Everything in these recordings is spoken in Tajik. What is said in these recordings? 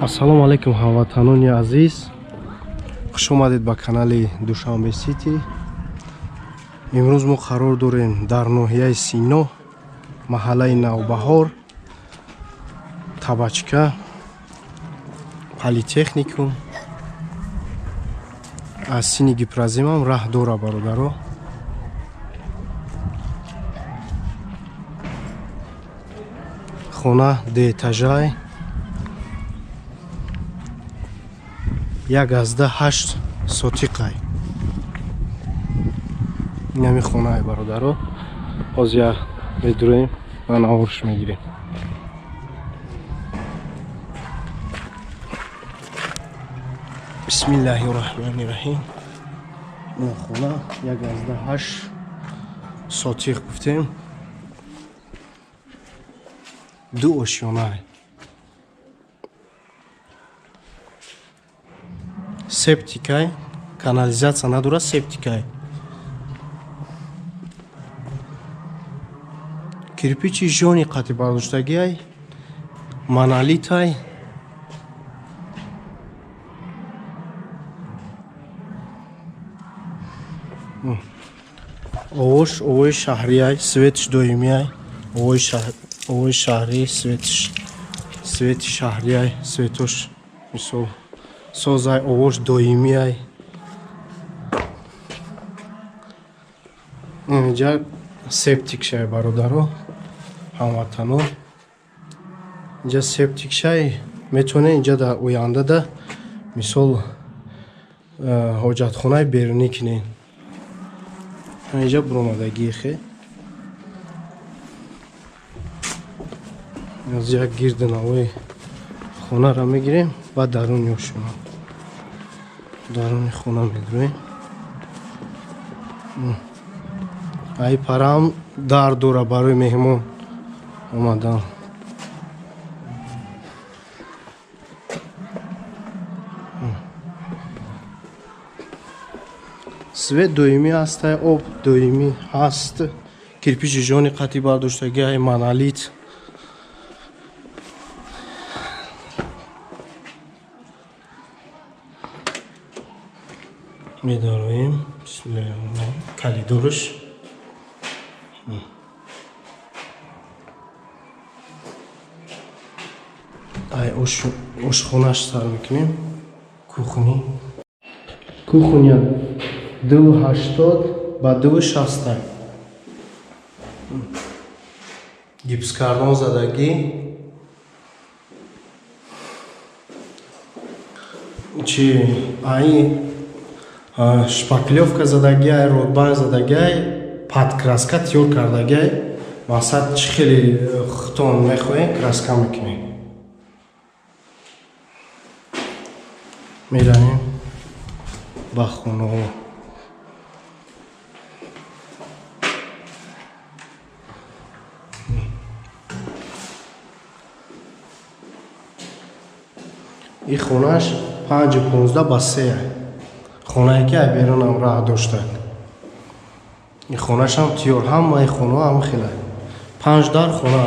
Ассалому алайкум, ҳамватанони азиз, хуш омадед ба канали Душанбе Сити. Имрӯз мо қарор дорем дар ноҳияи Сино, маҳаллаи Навбаҳор, Табачка, политехникум. Аз сини гипроземам раҳ дора, бародаро. Хона дуэтажай, 1,8 сотиқай. Инами хонаи, бародаро. Ҳозир медуроем ва наворш мегирем. Бисмиллаҳи раҳмони раҳим. Ин хона 1,8 сотиқ гуфтем, ду ошёнай, септикай, канализатсия надорад, септикай, кирпичи жони қати бардоштагиай, монолитай. Овош овои шаҳрияй, светиш доимияй, овои шаҳрӣ, светиш свети шаҳрияй, светош мисол созай, овош доимияй. Инҷа септик шай, бародаро, ҳамватано. Инҷа септик шай, метавонед инҷа дар ояндада мисол ҳоҷатхонаи берунӣ кунед. Инҷа буромадагии хе аз як гирди навои хонаро мегирем, баъд даруни ошона, даруни хона медуроем. Ай параам дар дора барои меҳмон омадан. Свет доимӣ ҳастай, об доимӣ ҳаст, кирпичи жони қатӣ бардоштагиай, монолит. Медароем, калидорш. Ай ошхонаш сар мекунем, кухни. Кухня 2,80 ба 2,60, гипскартон задагӣ. Чи ай шпаклёвка задагӣ, ай ротбанд задагӣ, ай под краска тиёр кардагӣ. Ай мақсад, чӣ хеле худтон мехоҳем, краска мекунем. Меравем ба хонаҳо. Ин хонааш 5,15 ба се, хонае ки ай берунам раҳ доштак. Ин хонашам тиёр, ҳамаи хонаҳо ҳама хела, панҷ дар хона.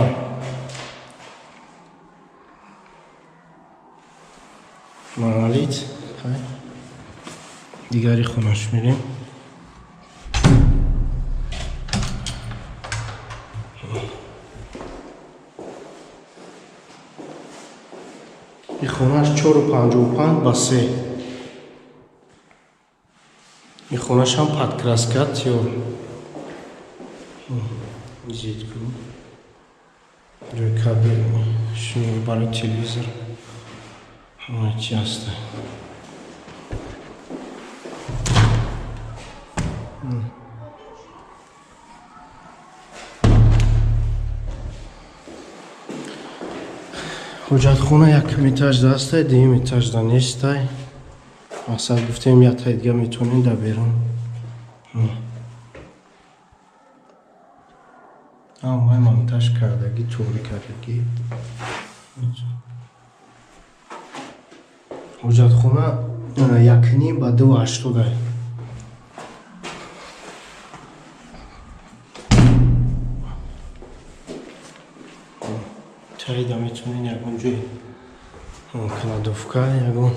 Монолит. Дигари хонаш мерем. Ин хонааш 4,55 ба се. Ин хонашам под краска тиёр. Зидку ҷои кабел, шнур барои телевизор, ҳама чи ҳаста. Ҳоҷатхона якум этажда ҳастай, дуюм этажда нестай. Мақсад, гуфтем, як дига метавонем дар берун. Ҳамаи монтаж кардагӣ, туғрӣ кардагӣ. Ҳоҷатхона 1,5 ба 2,80. Чайда метавонед ягон ҷои Кладовка ягон.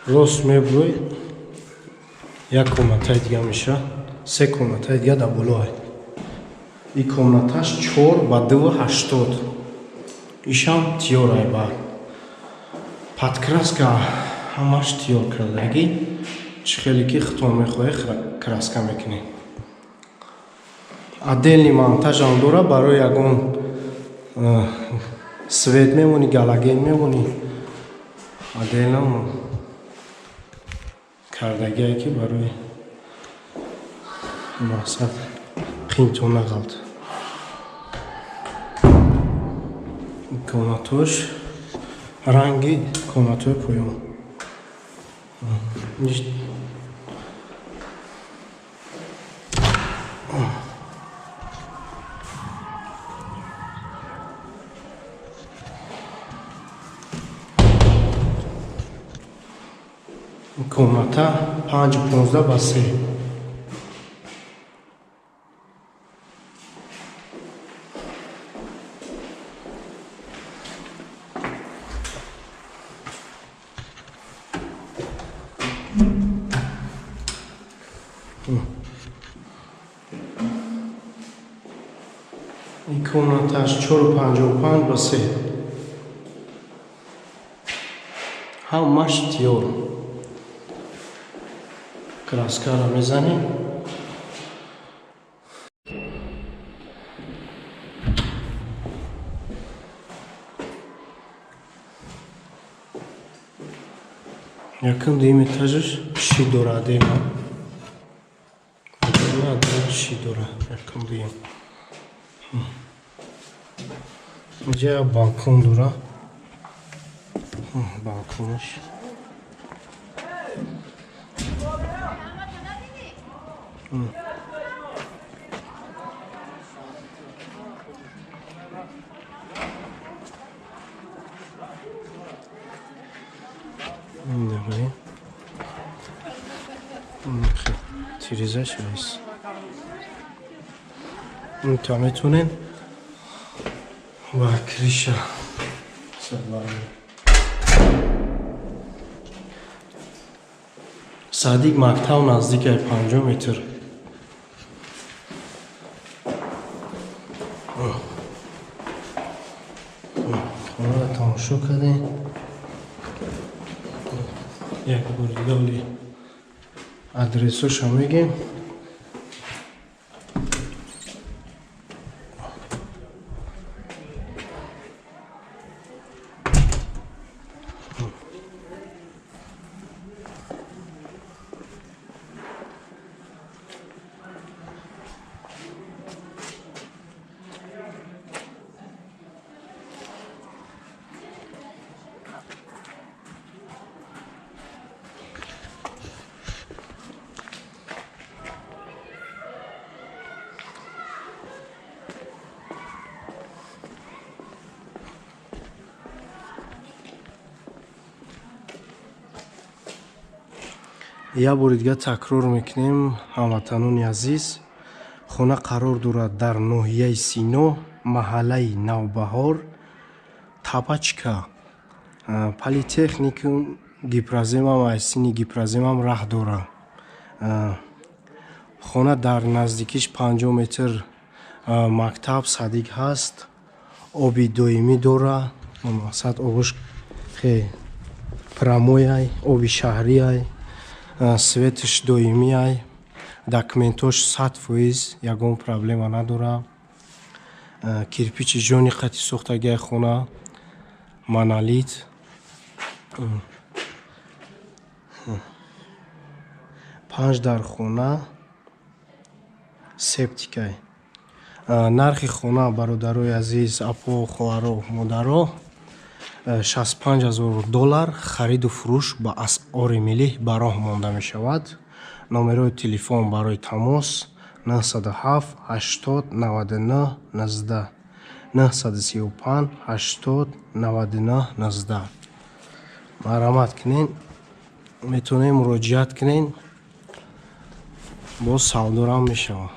Рост мебурӯй, як комнатаи дига меша, се комнатаи дига дар болоай. И комнаташ 4 ба 2,80. Ишам тиёрай, ба подкраска ҳамаш тиёр кардагӣ. Чӣ хеле ки худтон мехоҳед, краска мекунед. Отдельный монтажам дора, барои ягон свет мемонӣ, галоген мемонӣ, отдельно кардагие, ки барои мақсад қинтон нағалт. Комнатош ранги комнатои поён. Комната 5,15 ба 3. Ин комнаташ 4,55 ба 3. Ҳамаш тиёр, краскаро мезанем. Якум, дуюм этажаш щит дора, отдельно, отдельно, отдельно щит дора, якум, дуюм. Инҷа балкон дора, балконаш. Давай. Тирезаш вес. Та метонен ва крыша. Садик, мактаб наздикай, 50 метр. Хонаро тамошо кардем. Як бор дига оли адресоша мегем. Як бори дига такрор мекунем, ҳамватанони азиз: хона қарор дорад дар ноҳияи Сино, маҳаллаи Навбаҳор, Табачка. Политехникум, Гипроземам, айсини Гипроземам раҳ дорад. Хона дар наздикиш 50 метр мактаб, садик ҳаст, оби доимӣ дорад, мақсад, обош хе прамояй, оби шаҳрияй, светаш доимиай, документош 100%, ягон проблема надорад. Кирпичи ҷони қати сохтагиай хона, монолит. Панҷ дар хона, септикай. Нархи хона, бародарои азиз, апо, хоҳаро, модаро, 65 000 доллар. Хариду фурӯш ба асъори миллӣ ба роҳ монда мешавад. Номерои телефон барои тамос: 907 80 99 19. 935 80 99 19. Марҳамат кунен, метавонем муроҷиат кунен, боз савдорам мешавад.